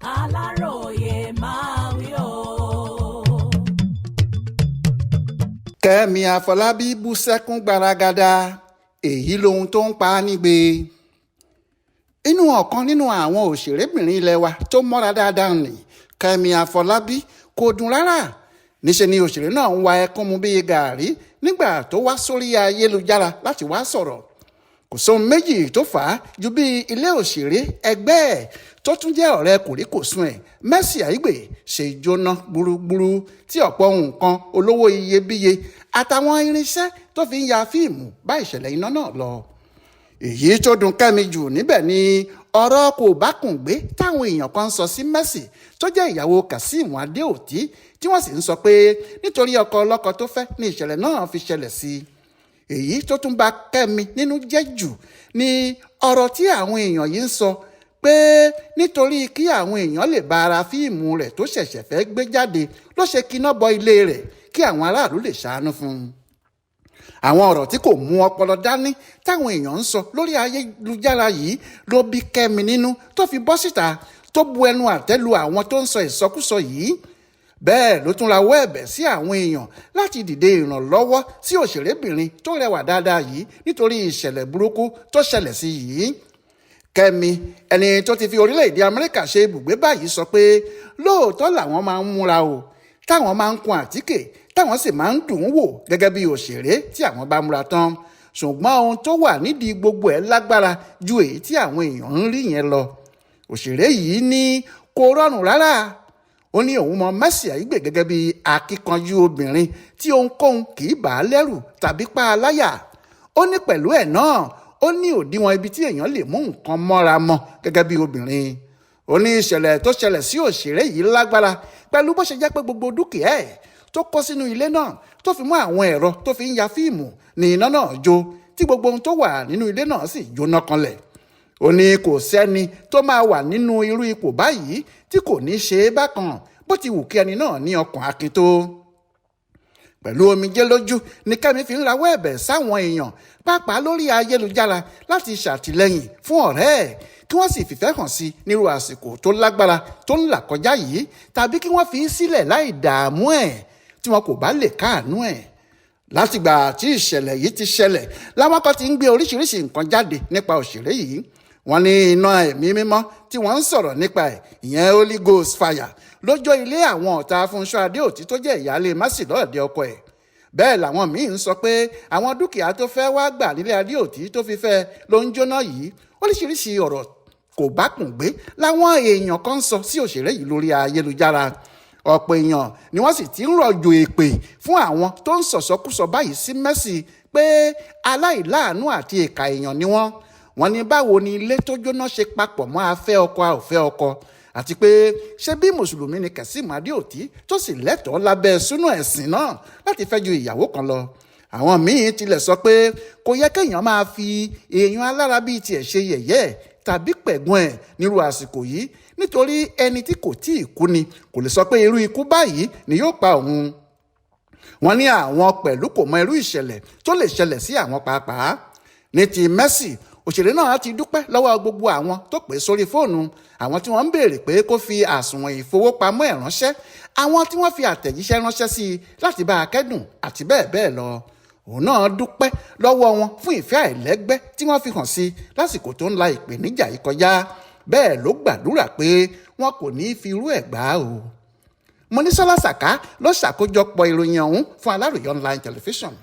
Aláròye máa wí o. Kẹ́mi Àfọlábí bú sẹ́kún gbaragada, èyí lohun tó ń pa á nígbe. Inú ọ̀kan nínú àwọn òṣèrébìnrin ilé wa tó mọ́ra dáadáa ní Kẹ́mi Àfọlábí kò dùn rárá. Níṣẹ́ ni òṣèré náà ń wa ẹkún mu bíi gàárì nígbà tó wá sórí ayélujára láti wá sọ̀rọ̀. Kò sóhun méjì tó fà á ju bí ilé òṣèré ẹgbẹ́ ẹ̀ tó tún jẹ́ ọ̀rẹ́ kòríkòsùn ẹ̀ Mercy Aigbe ṣe jóná gbúrúgbúrú, tí ọ̀pọ̀ nǹkan olówó iyebíye àtàwọn irinṣẹ́ tó fi ń ya fíìmù bá ìṣẹ̀lẹ̀ iná náà lọ. Èyí tó dùn Kẹ́mi jù níbẹ̀ ni ọ̀rọ̀ kò bá kùn gbé táwọn èèyàn kan ń sọ sí Mercy tó jẹ́ ìyàwó Kazeem Adéòtí, tí wọ́n sì ń sọ pé nítorí ọkọ ọlọ́kọ tó fẹ́ ni ìṣẹ̀lẹ̀ náà fi ṣẹlẹ̀ sí i. Èyí tó tún bà Kẹ́mi nínú jẹ́ jù ni ọ̀rọ̀ tí àwọn èèyàn yìí ń sọ pé nítorí kí àwọn èèyàn lè bá ara fíìmù rẹ̀ tó ṣẹ̀ṣẹ̀ fẹ́ gbé jáde ló ṣe kíná bọ ilé rẹ̀ kí àwọn aráàlú lè ṣàánú fún un. Àwọn ọ̀rọ̀ tí kò mú ọpọlọ dání táwọn èèyàn ń sọ lórí ayélujára yìí ló bí Kẹ́mi nínú tó fi bọ́ síta tó bu ẹnu àtẹ́ lu àwọn tó ń sọ ìsọkúsọ yìí. Bẹ́ẹ̀ ló tún rawọ́ ẹ̀bẹ̀ sí àwọn èèyàn láti dìde ìrànlọ́wọ́ sí òṣèrébìnrin tó rẹwà dáadáa yìí nítorí ìṣẹ̀lẹ̀ burúkú tó ṣẹlẹ̀ sí yìí. Kẹ́mi, ẹni tó ti fi orílẹ̀-èdè Amẹ́ríkà ṣe ibùgbé báyìí, sọ pé lóòótọ́ làwọn máa ń múra o, táwọn máa ń kun àtíkè, táwọn sì máa ń dùn ún wò gẹ́gẹ́ bí òṣèré tí àwọn bá múra tán, ṣùgbọ́n ohun tó wà nídìí gbogbo ẹ̀ lágbára ju èyí tí àwọn èèyàn ń rí yẹn lọ. Òṣèré yìí ní kò rọrùn rárá. Ó ní òun mọ Mercy Aigbe gẹ́gẹ́ bí akíkanjú obìnrin tí ohunkóhun kì í bà á lẹ́rù tàbí pa á láyà. Ó ní pẹ̀lú ẹ̀ náà, ó ní òdiwọ̀n ibi tí èèyàn lè mú nǹkan mọ́ra mọ́ gẹ́gẹ́ bí obìnrin. Ó ní ìṣẹ̀lẹ̀ tó ṣẹlẹ̀ sí òṣèré yìí lágbára pẹ̀lú bó ṣe jẹ́ pé gbogbo dúkìá ẹ̀ tó kó sínú ilé náà tó fi mọ́ àwọn ẹ̀rọ tó fi ń ya fíìmù ní iná náà jó, tí gbogbo ohun tó wà nínú ilé náà sì jóná kanlẹ̀. Ó ní kò sẹ́ni tó máa wà nínú irú ipò báyìí tí kò ní ṣe é bákan, bó ti wù kí ẹni náà ní ọkàn akin tó. Pẹ̀lú omijé lójú ni Kẹ́mi fi ń rawọ́ ẹ̀bẹ̀ sáwọn èèyàn, pàápàá lórí ayélujára, láti ṣàtìlẹ́yìn fún ọ̀rẹ́ ẹ̀, kí wọ́n sì fìfẹ́ hàn sí nírú àsìkò tó lágbára tó ń là kọjá yìí, tàbí kí wọ́n fi í sílẹ̀ láì dààmú ẹ̀ tí wọn kò bá lè káàánú ẹ̀. Látìgbà tí ìṣẹ̀lẹ̀ yìí ti ṣẹlẹ̀ láwọn kan ti ń gbé oríṣiríṣi nǹkan jáde nípa òṣèré yìí. Wọ́n ní iná ẹ̀mí mímọ́ tí wọ́n ń sọ̀rọ̀ nípa ẹ̀, ìyẹn Holy Ghost fire, lójó ilé àwọn ọ̀tá Fúnṣọ́ Adéòtí tó jẹ́ ìyáálé Mercy lọ́ọ̀dẹ ọkọ ẹ̀. Bẹ́ẹ̀ làwọn míín ń sọ pé àwọn dúkìá tó fẹ́ wá gbà nílé Adéòtí tó fi fẹ́ ló ń jóná yìí. Oríṣiríṣi ọ̀rọ̀ kò bá kùn gbé láwọn èèyàn kan ń sọ sí òṣèré yìí lórí ayélujára. Ọ̀pọ̀ èèyàn ni wọ́n sì ti ń rọ̀jò èpè fún àwọn tó ń sọ̀sọ́kúsọ báyìí sí Mercy pé aláìláàánú àti ìkà èèyàn ni wọ́n. Wọ́n ní báwo ni ilé tó jóná ṣe papọ̀ mọ́ afẹ́ ọkọ a ò fẹ́ ọkọ, àti pé ṣé bí mùsùlùmí ni Kazeem Adéòtí tó sì lẹ́tọ̀ọ́ lábẹ́ súnú ẹ̀sìn náà láti fẹ́ ju ìyàwó kan lọ. Àwọn míín tilẹ̀ sọ pé kò yẹ kéèyàn máa fi èèyàn alára bíi tiẹ̀ ṣe yẹ̀yẹ́ tàbí pẹ̀gùn ẹ̀ nírú àsìkò yìí, nítorí ẹni tí kò tíì kú ni kò lè sọ pé irú ikú báyìí ni yóò pa òun. Wọ́n ní àwọn pẹ̀lú kò mọ irú ìṣẹ̀lẹ̀ tó lè ṣẹlẹ̀ sí àwọn pàápàá. Ní ti Mercy, òṣèré náà ti dúpẹ́ lọ́wọ́ gbogbo àwọn tó pè sórí fóònù, àwọn tí wọ́n ń béèrè pé kó fi àsùnwọ̀n ìfowópamọ́ ẹ̀ ránṣẹ́, àwọn tí wọ́n fi àtẹ̀jíṣẹ́ ránṣẹ́ sí i láti bá a kẹ́dùn àti bẹ́ẹ̀ bẹ́ẹ̀ lọ. Òun náà dúpẹ́ lọ́wọ́ wọn fún ìfẹ́ àìlẹ́gbẹ́ tí wọ́n fi hàn sí lásìkò tó ń la ìpèníjà yìí kọjá. Bẹ́ẹ̀ ló gbàdúrà pé wọn kò ní í fi irú ẹ̀ gbà o. Mọ́nísọ́lá Sàká ló ṣàkójọpọ̀ ìròyìn ọ̀hún fún Aláròyé Online Television.